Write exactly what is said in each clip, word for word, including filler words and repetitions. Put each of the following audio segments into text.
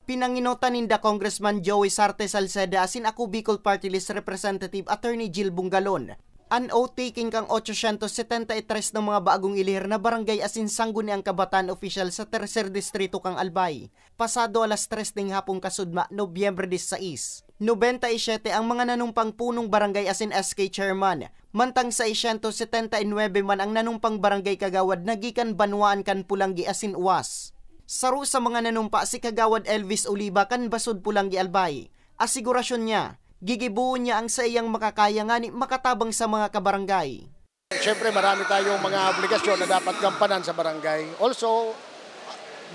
Pinanginotan ninda Congressman Joey Sarte Salceda asin Ako Bicol Party List Representative Attorney Jill Bungalon an oath-taking kan otsosyentos setenta y tres na mga bagong ilihir na barangay asin sangguniang kabataan opisyal sa Tercer Distrito kan Albay, pasado alas tres ning hapon kasudma, Nobyembre disisais. Nobenta y siyete ang mga nanumpang punong barangay asin S K chairman, mantang seiscientos setenta y nuebe man ang nanumpang barangay kagawad na gikan banwaan kan Pulanggi asin Uwas. Saro sa mga nanumpa si Kagawad Elvis Oliva kan Basud, Pulanggi, Albay. Asigurasyon niya, gigibohon niya ang saiyang makakaya ngani makatabang sa mga kabarangay. Siyempre, marami tayong mga obligasyon na dapat gampanan sa barangay. Also,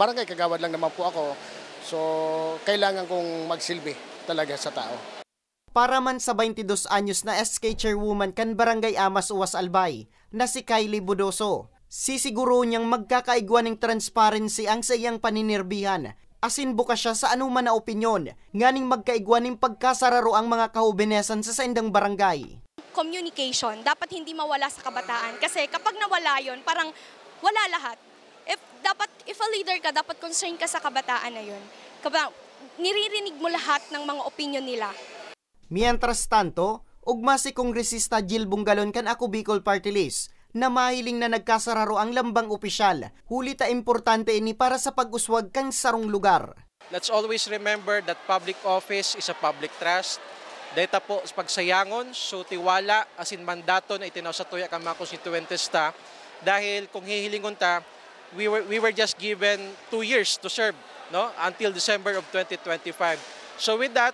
barangay kagawad lang naman po ako. So, kailangan kong magsilbi talaga sa tao. Para man sa twenty-dos anyos na S K chairwoman kan Barangay Amas Uwas, Albay, na si Kylie Budoso, sisiguro niyang magkakaigwa ning transparency ang saiyang paninirbihan, asin bukas siya sa anoman na opinyon, nganing magkaigwa ning pagkasararo ang mga kahobenesan sa saindang barangay. Communication, dapat hindi mawala sa kabataan. Kasi kapag nawala yon, parang wala lahat. If, dapat, if a leader ka, dapat concerned ka sa kabataan na yon. Kaba-, niririnig mo lahat ng mga opinyon nila. Mientras tanto, ugma si Kongresista Jill Bungalon kan Ako Bicol Party List, na mahiling na nagkasararo ang lambang opisyal, huli ta importante ini para sa pag-uswag kan sarong lugar. Let's always remember that public office is a public trust. Data po sa pagsayangon, so tiwala asin mandato na itinao sa tuya kan mga konstituyentes ta, dahil kung hihilingon ta, we were, we were just given two years to serve, no, until December of twenty twenty-five. So with that,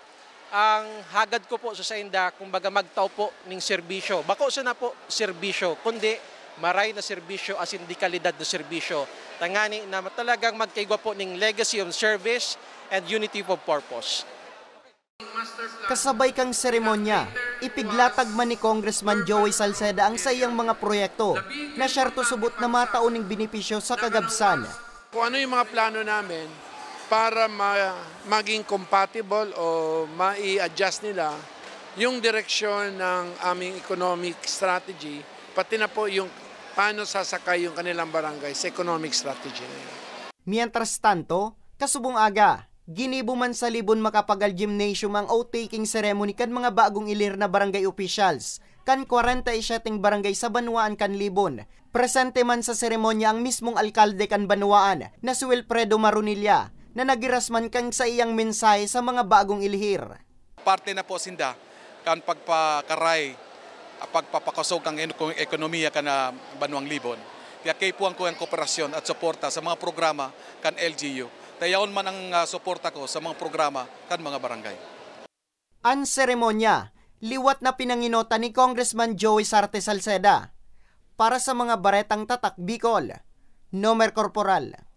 ang hagad ko po sa sainda, kumbaga, magtao po ning serbisyo. Bako sana po serbisyo, kundi maray na serbisyo, asin de kalidad na serbisyo. Tangani na talagang magkaigwa po ning legacy of service and unity of purpose. Kasabay kan seremonya, ipiglatag man ni Congressman Joey Salceda ang saiyang mga proyekto na siyerto subot na matao ning benepisyo sa kagabsan. Kung ano yung mga plano namin para ma-, maging compatible o mai-adjust nila yung direksyon ng aming economic strategy, pati na po yung paano sasakay yung kanilang barangay sa economic strategy na yun. Mientras tanto, kasubong aga, ginibo man sa Libon Macapagal Gymnasium ang oath-taking ceremony kan mga bagong ilir na barangay officials kan kwarenta y siyeteng barangay sa banwaan kan Libon. Presente man sa seremonya ang mismong alkalde kan banwaan na si Wilfredo Maronilla, na naghiras man kan saiyang mensahe sa mga bagong ilihir. Parte na po sinda kan pagpakaray, ah, pagpapakosog kan eno-, ekonomiya kan, ah, banwang Libon. Kaya kaipuhan ko ang kooperasyon at suporta sa mga programa kan L G U. Tayaon man ang, ah, suporta ko sa mga programa kan mga barangay. An seremonya, liwat na pinanginotan ni Congressman Joey Sarte Salceda. Para sa mga Baretang Tatak Bicol, Nomer Corporal.